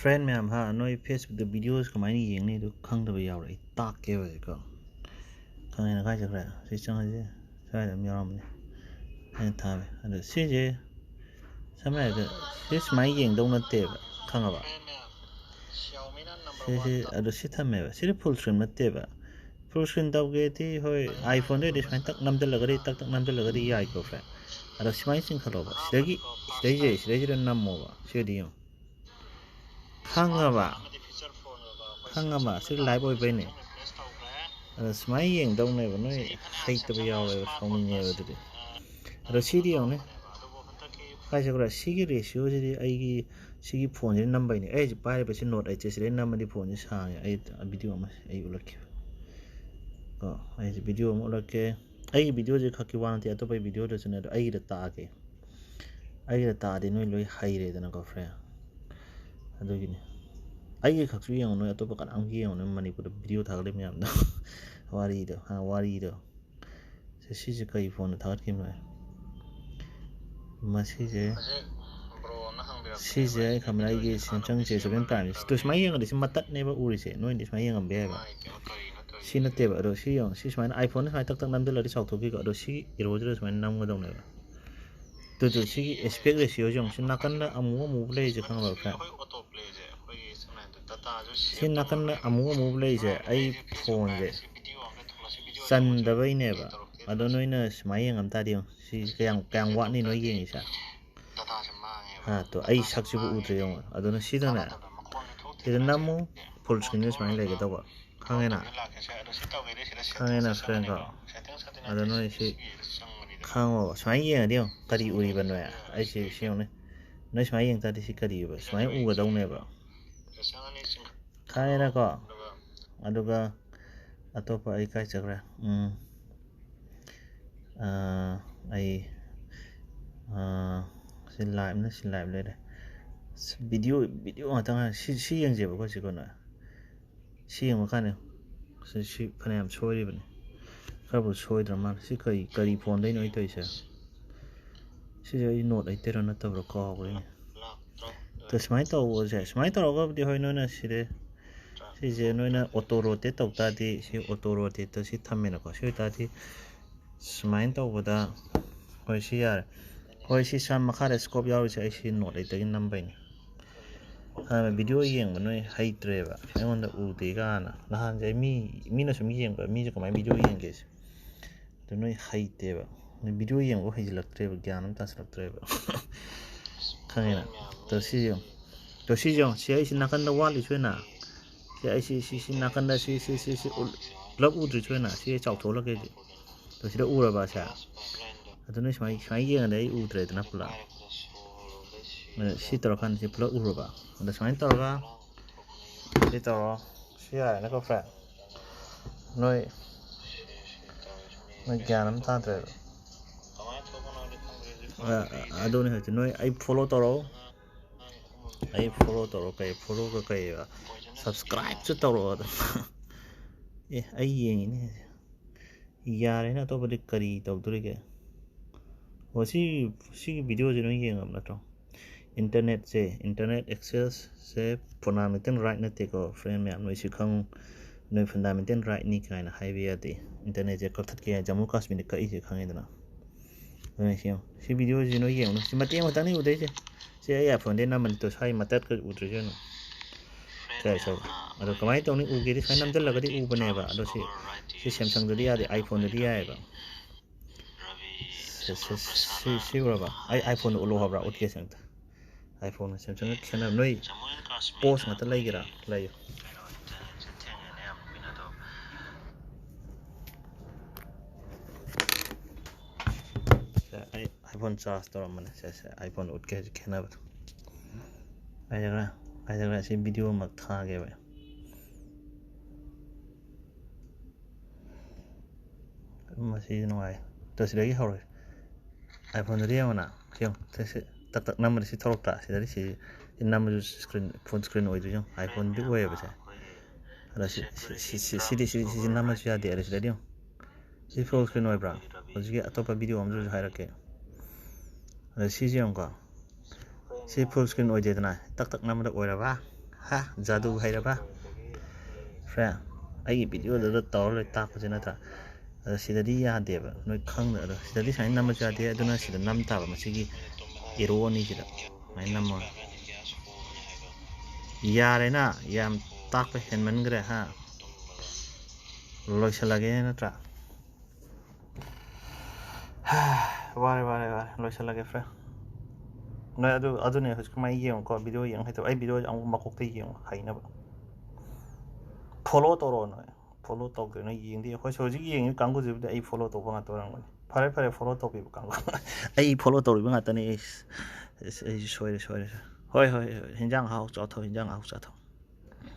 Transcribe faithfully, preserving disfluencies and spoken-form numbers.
Friend ꯃꯌꯥꯝ ꯍꯥ, ꯅꯣꯏ Facebookꯇ videos ꯀꯃꯥꯏꯅ ꯌꯦꯡꯅꯤ ꯑꯗꯨ ꯈꯪꯗꯕ ꯌꯥꯎꯔꯦ, ꯑꯩ ꯇꯥꯛꯀꯦꯕ ꯍꯧꯖꯤꯛꯀꯣ꯫ ꯈꯪꯉꯦꯅ ꯀꯥꯏ ꯆꯠꯈ꯭ꯔꯦ? ꯁꯤ ꯆꯪꯉꯁꯦ, ꯁ꯭ꯋꯥꯏꯗ ꯑꯃ ꯌꯥꯎꯔꯝꯕꯅꯦ, ꯑꯩꯅ ꯊꯥꯕ꯫ ꯑꯗꯣ ꯁꯤꯁꯦ ꯁꯝꯅ ꯍꯥꯏꯔꯕꯗ ꯁꯤ ꯁꯨꯃꯥꯏꯅ ꯌꯦꯡꯗꯧ ꯅꯠꯇꯦꯕ, ꯈꯪꯉꯕ? ꯁꯤꯁꯦ ꯑꯗꯣ ꯁꯤ ꯊꯝꯃꯦꯕ, ꯁꯤꯗꯤ full screen ꯅꯠꯇꯦꯕ꯫ Full screen ꯇꯧꯒꯦꯗꯤ ꯍꯣꯏ, iPhoneꯗꯩꯗꯤ ꯁꯨꯃꯥꯏꯅ ꯇꯛ ꯅꯝꯁꯤꯜꯂꯒꯗꯤ, ꯇꯛ ꯇꯛ ꯅꯝꯁꯤꯜꯂꯒꯗꯤ ꯌꯥꯏꯀꯣ friend꯫ ꯑꯗꯣ ꯁꯨꯃꯥꯏꯅ ꯆꯤꯡꯈꯠꯂꯣꯕ, ꯁꯤꯗꯒꯤ ꯁꯤꯗꯩꯁꯦ ꯁꯤꯗꯩꯁꯤꯗ ꯅꯝꯃꯣꯕ꯫ ꯁꯤꯗꯤ ꯌꯦꯡꯉꯣ, ꯈꯪꯉꯕ? ꯈꯪꯉꯕ? ꯁꯤ live ꯑꯣꯏꯕꯩꯅꯦ꯫ ꯑꯗꯣ ꯁꯨꯃꯥꯏꯅ ꯌꯦꯡꯗꯧꯅꯦꯕ, ꯅꯣꯏ ꯍꯩꯇꯕ ꯌꯥꯎꯋꯦꯕ, ꯁꯥꯎꯅꯤꯡꯉꯦꯕ ꯑꯗꯨꯗꯤ꯫ ꯑꯗꯣ ꯁꯤꯗꯤ ꯌꯦꯡꯉꯨꯅꯦ, ꯀꯥꯏ ꯆꯠꯈ꯭ꯔꯦ? ꯁꯤꯒꯤ ratioꯁꯤꯗꯤ ꯑꯩꯒꯤ, ꯁꯤꯒꯤ phoneꯁꯤꯗ ꯅꯝꯕꯩꯅꯦ꯫ ꯑꯩ ꯍꯧꯖꯤꯛ ꯄꯥꯏꯔꯤꯕꯁꯤ Note eight ꯁꯦ, ꯁꯤꯗꯩ ꯅꯝꯃꯗꯤ phoneꯁꯦ ꯁꯥꯡꯉꯦ꯫ ꯑꯩ video ꯑꯃ ꯑꯩ ꯎꯠꯂꯛꯀꯦ ꯀꯣ꯫ ꯑꯩ ꯍꯧꯖꯤꯛ video ꯑꯃ ꯎꯠꯂꯛꯀꯦ꯫ ꯑꯩꯒꯤ videoꯁꯦ ꯈꯛꯀꯤ ꯋꯥ ꯅꯠꯇꯦ, ꯑꯇꯣꯞꯄ videoꯗꯁꯨꯅꯦ꯫ ꯑꯗꯣ ꯑꯩꯒꯤꯗ ꯇꯥꯛꯑꯒꯦ꯫ ꯑꯩꯒꯤꯗ ꯇꯥꯛꯑꯗꯤ ꯅꯣꯏ ꯂꯣꯏ ꯍꯩꯔꯦꯗꯅꯀꯣ friend꯫ ꯑꯗꯨꯒꯤꯅꯤ꯫ ꯑꯩꯒꯤ ꯈꯛꯁꯨ ꯌꯦꯡꯉꯨ ꯅꯣꯏ, ꯑꯇꯣꯞꯄ ꯀꯅꯥꯝꯒꯤ ꯌꯦꯡꯉꯨ ꯅꯣꯏ, ꯃꯅꯤꯄꯨꯔꯗ video ꯊꯥꯒꯠꯂꯤ ꯃꯌꯥꯝꯗꯣ꯫ ꯋꯥꯔꯤꯗꯣ ꯍꯥ, ꯋꯥꯔꯤꯗꯣ꯫ ꯁꯦ, ꯁꯤꯁꯦ ꯀꯩ phoneꯗ ꯊꯥꯒꯠꯈꯤꯕꯅꯣ? ꯃꯁꯤꯁꯦ, ꯁꯤꯁꯦ ꯑꯩ ꯈꯟꯕꯗ ꯑꯩꯒꯤ Samsung J seven Prime ꯁꯦ꯫ ꯇꯨ ꯁꯨꯃꯥꯏꯅ ꯌꯦꯡꯉꯗꯤ ꯁꯤ ꯃꯇꯠꯅꯦꯕ ꯎꯔꯤꯁꯦ, ꯅꯣꯏꯗꯤ ꯁꯨꯃꯥꯏꯅ ꯌꯦꯡꯉꯝꯕ ꯌꯥꯏꯕ꯫ ꯁꯤ ꯅꯠꯇꯦꯕ, ꯑꯗꯣ ꯁꯤ ꯌꯦꯡꯉꯣ, ꯁꯤ ꯁꯨꯃꯥꯏꯅ iPhoneꯅ ꯁꯨꯃꯥꯏꯅ ꯇꯛ ꯇꯛ ꯅꯝꯁꯤꯜꯂꯗꯤ ꯆꯥꯎꯊꯣꯛꯈꯤꯀꯣ, ꯑꯗꯣ ꯁꯤ arrowꯁꯤꯗ ꯁꯨꯃꯥꯏꯅ ꯅꯝꯒꯗꯧꯅꯦꯕ꯫ ꯇꯨ ꯇꯨ ꯁꯤꯒꯤ aspect ratioꯁꯦ ꯌꯦꯡꯉꯣ, ꯁꯤ ꯅꯥꯀꯟꯗ ꯑꯃꯨꯕ ꯑꯃꯨꯕ ꯂꯩꯔꯤꯁꯦ ꯈꯪꯉꯕ friend? ꯁꯤ ꯅꯥꯀꯟꯗ ꯑꯃꯨꯕ ꯑꯃꯨꯕ ꯂꯩꯔꯤꯁꯦ ꯑꯩ phoneꯁꯦ ꯆꯟꯗꯕꯩꯅꯦꯕ꯫ ꯑꯗꯣ ꯅꯣꯏꯅ ꯁꯨꯃꯥꯏꯅ ꯌꯦꯡꯉꯝ ꯇꯥꯔꯗꯤ ꯌꯦꯡꯉꯣ, ꯁꯤ ꯀꯌꯥꯝ, ꯀꯌꯥꯝ ꯋꯥꯠꯅꯤ ꯅꯣꯏ ꯌꯦꯡꯉꯤꯁꯦ? ꯍꯥ, ꯇꯣ, ꯑꯩ ꯁꯛꯁꯤꯕꯨ ꯎꯗ꯭ꯔꯦ ꯌꯦꯡꯉꯣ꯫ ꯑꯗꯨꯅ ꯁꯤꯗꯅꯦ, ꯁꯤꯗ ꯅꯝꯃꯨ, full screenꯗ ꯁꯨꯃꯥꯏꯅ ꯂꯩꯒꯦ ꯇꯧꯕ, ꯈꯪꯉꯦꯅ? ꯈꯪꯉꯦꯅ friend ꯀꯣ? ꯑꯗꯣ ꯅꯣꯏ ꯁꯤ ꯈꯪꯉꯣꯕ, ꯁꯨꯃꯥꯏꯅ ꯌꯦꯡꯉꯗꯤ ꯌꯦꯡꯉꯣ, ꯀꯔꯤ ꯎꯔꯤꯕ ꯅꯣꯏ? ꯑꯩ ꯁꯤ, ꯁꯤ ꯌꯦꯡꯉꯨꯅꯦ, ꯅꯣꯏ ꯁꯨꯃꯥꯏꯅ ꯌꯦꯡ ꯇꯥꯔꯗꯤ ꯁꯤ ꯀꯔꯤ ꯎꯕ? ꯁꯨꯃꯥꯏꯅ ꯎꯒꯗꯧꯅꯦꯕ, ꯈꯪꯉꯦꯅꯀꯣ? ꯑꯗꯨꯒ ꯑꯇꯣꯞꯄ ꯑꯩ ꯀꯥꯏ ꯆꯠꯈ꯭ꯔꯦ? ꯎꯝ, ꯑꯥ, ꯑꯩ, ꯑꯥ, ꯁꯤ liveꯅ ꯁꯤ live ꯂꯩꯔꯦ꯫ ꯑꯁ, video, video ꯉꯥꯛꯇ ꯉꯥꯏꯔꯦ꯫ ꯁꯤ, ꯁꯤ ꯌꯦꯡꯁꯦꯕꯀꯣ, ꯁꯤ ꯀꯣꯟꯅ꯫ ꯁꯤ ꯌꯦꯡꯕ ꯀꯥꯟꯗ ꯁꯤ, ꯁꯤ ꯐꯅꯌꯥꯝ ꯁꯣꯏꯔꯤꯕꯅꯤ꯫ ꯈꯔꯕꯨ ꯁꯣꯏꯗ꯭ꯔ ꯃꯥꯜꯂꯦ꯫ ꯁꯤ ꯀꯔꯤ, ꯀꯔꯤ phoneꯗꯩꯅꯣ ꯑꯩ ꯇꯧꯔꯤꯁꯦ? ꯁꯤꯁꯦ ꯑꯩ Note eightꯇꯩꯔ ꯅꯠꯇꯕ꯭ꯔꯥ ꯀꯥꯎꯈ꯭ꯔꯦꯅꯦ꯫ ꯁꯨꯃꯥꯏꯅ ꯇꯧꯕꯁꯦ, ꯁꯨꯃꯥꯏꯅ ꯇꯧꯔꯒꯕꯨꯗꯤ ꯍꯣꯏ, ꯅꯣꯏꯅ ꯁꯤꯗ ꯁꯤꯁꯦ ꯅꯣꯏꯅ auto rotate ꯇꯧ ꯇꯥꯔꯗꯤ, ꯁꯤ auto rotate ꯇ ꯁꯤ ꯊꯝꯃꯦꯅꯀꯣ꯫ ꯁꯤ ꯑꯣꯏꯇꯥꯔꯗꯤ ꯁꯨꯃꯥꯏꯅ ꯇꯧꯕꯗ ꯍꯣꯏ, ꯁꯤ ꯌꯥꯔꯦ꯫ ꯍꯣꯏ, ꯁꯤ ꯁꯝ ꯃꯈꯥꯗ scope ꯌꯥꯎꯔꯤꯁꯦ ꯑꯩ ꯁꯤ Node eight ꯇꯒꯤ ꯅꯝꯕꯩꯅꯦ꯫ ꯍꯥꯟꯅ video ꯌꯦꯡꯕ ꯅꯣꯏ ꯍꯩꯇ꯭ꯔꯦꯕ, ꯑꯩꯉꯣꯟꯗ ꯎꯗꯦ ꯀꯥꯏꯅ꯫ ꯅꯍꯥꯟꯁꯦ ꯑꯩ ꯃꯤ, ꯃꯤꯅ ꯁꯨꯝ ꯌꯦꯡꯕ, ꯃꯤꯁꯦ ꯀꯃꯥꯏꯅ video ꯌꯦꯡꯒꯦ ꯁꯦ, ꯑꯗꯨ ꯅꯣꯏ ꯍꯩꯇꯦꯕ꯫ ꯅꯣꯏ video ꯌꯦꯡꯕ ꯍꯩꯖꯤꯜꯂꯛꯇ꯭ꯔꯦꯕ, ꯒ꯭ꯌꯥꯟ ꯑꯃ ꯇꯥꯁꯤꯜꯂꯛꯇ꯭ꯔꯦꯕ꯫ ꯈꯪꯉꯦꯅ? ꯑꯗꯣ ꯁꯤ ꯌꯦꯡꯉꯨ꯫ ꯑꯗꯣ ꯁꯤ ꯌꯦꯡꯉꯨ꯫ ꯁꯤ ꯑꯩ ꯁꯤ ꯅꯥꯀꯟꯗ ꯋꯥꯠꯂꯤꯁꯨ ꯑꯩꯅ꯫ ꯁꯤ ꯑꯩ ꯁꯤ, ꯁꯤ, ꯁꯤ ꯅꯥꯀꯟꯗ ꯁꯤ, ꯁꯤ, ꯁꯤ, ꯁꯤ ꯎ-, ꯄꯨꯂꯞ ꯎꯗ꯭ꯔꯤꯁꯨ ꯑꯩꯅ꯫ ꯁꯤ ꯆꯥꯎꯊꯣꯛꯍꯜꯂꯛꯀꯦ ꯁꯤ꯫ ꯑꯗꯣ ꯁꯤꯗ ꯎꯔꯕ ꯁꯦ? ꯑꯗꯨ ꯅꯣꯏ ꯁꯨꯃꯥꯏ-, ꯁꯨꯃꯥꯏꯅ ꯌꯦꯡꯉꯗꯤ ꯑꯩ ꯎꯗ꯭ꯔꯦꯗꯅ ꯄꯨꯂꯞ꯫ ꯑꯗꯣ ꯁꯤ ꯇꯧꯔꯀꯥꯟꯗ ꯁꯤ ꯄꯨꯂꯞ ꯎꯔꯕ꯫ ꯑꯗꯣ ꯁꯨꯃꯥꯏꯅ ꯇꯧꯔꯒ ꯁꯤ ꯇꯧꯔꯣ꯫ ꯁꯤ ꯌꯥꯔꯦꯅꯀꯣ, friend? ꯅꯣꯏ, ꯅꯣꯏ ꯒ꯭ꯌꯥꯟ ꯑꯃ ꯇꯥꯗ꯭ꯔꯦꯕ꯫ ꯑ, ꯑꯗꯨꯅꯤ ꯍꯧꯖꯤꯛ ꯅꯣꯏ ꯑꯩ follow ꯇꯧꯔꯛꯑꯣ꯫ ꯑꯩ follow ꯇꯧꯔꯛꯑꯣ꯫ ꯀꯩ follow ꯒ ꯀꯩ subscribe ꯁꯨ ꯇꯧꯔꯛꯑꯣ ꯑꯗꯨꯝ꯫ ꯑꯦ, ꯑꯩ ꯌꯦꯡꯉꯤꯅꯦ꯫ ꯌꯥꯔꯦꯅ, ꯑꯇꯣꯞꯄꯗꯤ ꯀꯔꯤ ꯇꯧꯗꯣꯔꯤꯒꯦ? ꯑꯣ, ꯁꯤ, ꯁꯤꯒꯤ video ꯁꯦ ꯅꯣꯏ ꯌꯦꯡꯉꯕ ꯅꯠꯇ꯭ꯔꯣ? Internet ꯁꯦ, internet access ꯁꯦ fundamental right ꯅꯠꯇꯦꯀꯣ, friend ꯃꯌꯥꯝ, ꯅꯣꯏ ꯁꯤ ꯈꯪꯉꯨ꯫ ꯅꯣꯏ fundamental right ꯅꯤ ꯀꯥꯏꯅ ꯍꯥꯏꯕ ꯌꯥꯗꯦ꯫ Internet ꯁꯦ ꯀꯛꯊꯠꯀꯦ ꯍꯥꯏ, ꯖꯝꯃꯨ ꯀꯥꯁꯃꯤꯔꯅ ꯀꯛꯏꯁꯦ ꯈꯪꯉꯤꯗꯅ꯫ ꯑꯗꯨꯅ ꯁꯤ ꯌꯦꯡꯉꯨ꯫ ꯁꯤ video ꯁꯤ ꯅꯣꯏ ꯌꯦꯡꯉꯨ꯫ ꯁꯤ ꯃꯇꯦꯛ ꯑꯃꯈꯛꯇꯪꯅꯤ ꯎꯗꯣꯏꯁꯦ꯫ ꯁꯤ ꯑꯩ iPhone ꯗꯩ ꯅꯝꯕꯅꯤ꯫ ꯇꯣ ꯁ꯭ꯋꯥꯏ ꯃꯇꯠꯀ ꯎꯗ꯭ꯔꯤꯁꯦ ꯌꯦꯡꯉꯨ꯫ ꯁ꯭ꯋꯥꯏ ꯁ꯭ꯋꯥꯏ꯫ ꯑꯗꯣ ꯀꯃꯥꯏꯅ ꯇꯧꯅꯤ? ꯎꯒꯦꯗꯤ ꯁ꯭ꯋꯥꯏ ꯅꯝꯁꯤꯜꯂꯒꯗꯤ ꯎꯕꯅꯦꯕ꯫ ꯑꯗꯣ ꯁꯤ, ꯁꯤ Samsung ꯗꯗꯤ ꯌꯥꯗꯦ, iPhone ꯗꯗꯤ ꯌꯥꯏꯑꯕ꯫ ꯁꯤ, ꯁꯤ, ꯁꯤ, ꯁꯤ ꯎꯔꯕ? ꯑꯩ iPhone ꯗ ꯎꯠꯂꯣ ꯍꯥꯏꯕ꯭ꯔꯥ? ꯎꯠꯀꯦ ꯁꯦ ꯑꯝꯇ꯫ iPhone ꯒ Samsung ꯒ ꯈꯦꯠꯅꯕ꯫ ꯅꯣꯏ pause ꯉꯥꯛꯇ ꯂꯩꯒꯦꯔꯥ? ꯂꯩꯌꯨ꯫ ꯁꯦ, ꯑꯩ iPhone charge ꯇꯧꯔꯝꯕꯅꯦ꯫ ꯁꯦ, ꯁꯦ, iPhone ꯎꯠꯀꯦ ꯍꯧꯖꯤꯛ ꯈꯦꯠꯅꯕꯗꯣ꯫ ꯀꯥꯏ ꯆꯠꯈ꯭ꯔꯦ? ꯀꯥꯏ ꯆꯠꯈ꯭ꯔꯦ? ꯁꯤ video ꯑꯃ ꯊꯥꯒꯦꯕ꯫ ꯃꯁꯤ ꯅꯨꯡꯉꯥꯏ꯫ ꯇꯣ ꯁꯤꯗꯒꯤ ꯍꯧꯔꯦ꯫ iPhone ꯗꯗꯤ ꯌꯦꯡꯉꯨꯅ꯫ ꯁꯤ ꯌꯦꯡꯉꯨ꯫ ꯁꯤ, ꯁꯤ, ꯇꯛ ꯇꯛ ꯅꯝꯕꯗ ꯁꯤ ꯊꯣꯛꯂꯛꯇ꯭ꯔꯥ? ꯁꯤꯗꯗꯤ ꯁꯤ, ꯁꯤ ꯅꯝꯕꯁꯨ screen, full screen ꯑꯣꯏꯗꯣꯏꯁꯦ ꯌꯦꯡꯉꯨ꯫ iPhone ꯗꯤ ꯑꯣꯏꯌꯦꯕ ꯁꯦ꯫ ꯑꯗ ꯁꯤ, ꯁꯤ, ꯁꯤ, ꯁꯤ, ꯁꯤꯗꯤ, ꯁꯤ, ꯁꯤꯁꯦ ꯅꯝꯃꯁꯨ ꯌꯥꯗꯦ꯫ ꯑꯗ ꯁꯤꯗꯗꯤ ꯌꯦꯡꯉꯨ꯫ ꯁꯤ full screen ꯑꯣꯏꯕ꯭ꯔꯥ? ꯍꯧꯖꯤꯛꯀꯤ ꯑꯇꯣꯞꯄ video ꯑꯃꯁꯨ ꯍꯥꯏꯔꯛꯀꯦ꯫ ꯑꯗ ꯁꯤꯁꯦ ꯌꯦꯡꯉꯨꯀꯣ꯫ ꯁꯤ full screen ꯑꯣꯏꯗꯦꯗꯅ, ꯇꯛ ꯇꯛ ꯅꯝꯕꯗ ꯑꯣꯏꯔꯕ? ꯍꯥ? ꯖꯥꯗꯨ ꯍꯩꯔꯕ? Friend, ꯑꯩꯒꯤ videoꯗꯨꯗ ꯇꯧꯔ ꯂꯣꯏ ꯇꯥꯛꯄꯁꯦ ꯅꯠꯇ꯭ꯔꯥ? ꯑꯗ ꯁꯤꯗꯗꯤ ꯌꯥꯗꯦꯕ, ꯅꯣꯏ ꯈꯪꯗ꯭ꯔꯥ? ꯑꯗꯣ ꯁꯤꯗꯗꯤ ꯁꯨꯃꯥꯏꯅ ꯅꯝꯕꯁꯨ ꯌꯥꯗꯦ, ꯑꯗꯨꯅ ꯁꯤꯗ ꯅꯝ ꯇꯥꯕ, ꯃꯁꯤꯒꯤ arrow ꯑꯅꯤꯁꯤꯗ ꯁꯨꯃꯥꯏꯅ ꯅꯝꯃꯣ꯫ ꯌꯥꯔꯦꯅ, ꯌꯥꯝ ꯇꯥꯛꯄ ꯍꯦꯟꯃꯟꯈ꯭ꯔꯦ ꯍꯥ꯫ ꯂꯣꯏꯁꯤꯜꯂꯒꯦ ꯅꯠꯇ꯭ꯔꯥ? ꯋꯥꯔꯦ, ꯋꯥꯔꯦ, ꯋꯥꯔꯦ, ꯂꯣꯏꯁꯤꯜꯂꯒꯦ friend꯫ ꯅꯣꯏ ꯑꯗꯨ, ꯑꯗꯨꯅꯦ ꯍꯧꯖꯤꯛ ꯀꯃꯥꯏꯅ ꯌꯦꯡꯉꯨꯀꯣ, video ꯌꯦꯡ ꯍꯩꯇꯕ꯫ ꯑꯩ videoꯁꯦ ꯑꯃꯨꯛ ꯃꯀꯣꯛꯇꯩ ꯌꯦꯡꯉꯨ ꯍꯩꯅꯕ꯫ Follow ꯇꯧꯔꯛꯑꯣ ꯅꯣꯏ꯫ Follow ꯇꯧꯗꯦ, ꯅꯣꯏ ꯌꯦꯡꯗꯦ꯫ ꯑꯩꯈꯣꯏ ꯍꯧꯖꯤꯛ ꯌꯦꯡꯉꯤ ꯀꯥꯡꯕꯨꯁꯤꯕꯨꯗꯤ ꯑꯩ follow ꯇꯧꯕ ꯉꯥꯛꯇ ꯑꯣꯏꯔꯝꯒꯅꯤ꯫ ꯐꯔꯦ, ꯐꯔꯦ, follow ꯇꯧꯕꯤꯕ ꯀꯥꯡꯕꯨ꯫ ꯑꯩ follow ꯇꯧꯔꯤꯕ ꯉꯥꯛꯇꯅꯦ꯫ ꯑꯩ, ꯑꯩꯁꯨ ꯁꯣꯏꯔꯦ, ꯁꯣꯏꯔꯦ, ꯁꯣꯏꯔꯦ꯫ ꯍꯣꯏ, ꯍꯣꯏ, ꯍꯣꯏ, ꯍꯤꯟꯖꯥꯡ ꯑꯍꯥꯎ ꯆꯥꯊꯣꯛ, ꯍꯤꯟꯖꯥꯡ ꯑꯍꯥꯎ ꯆꯥꯊꯣꯛ꯫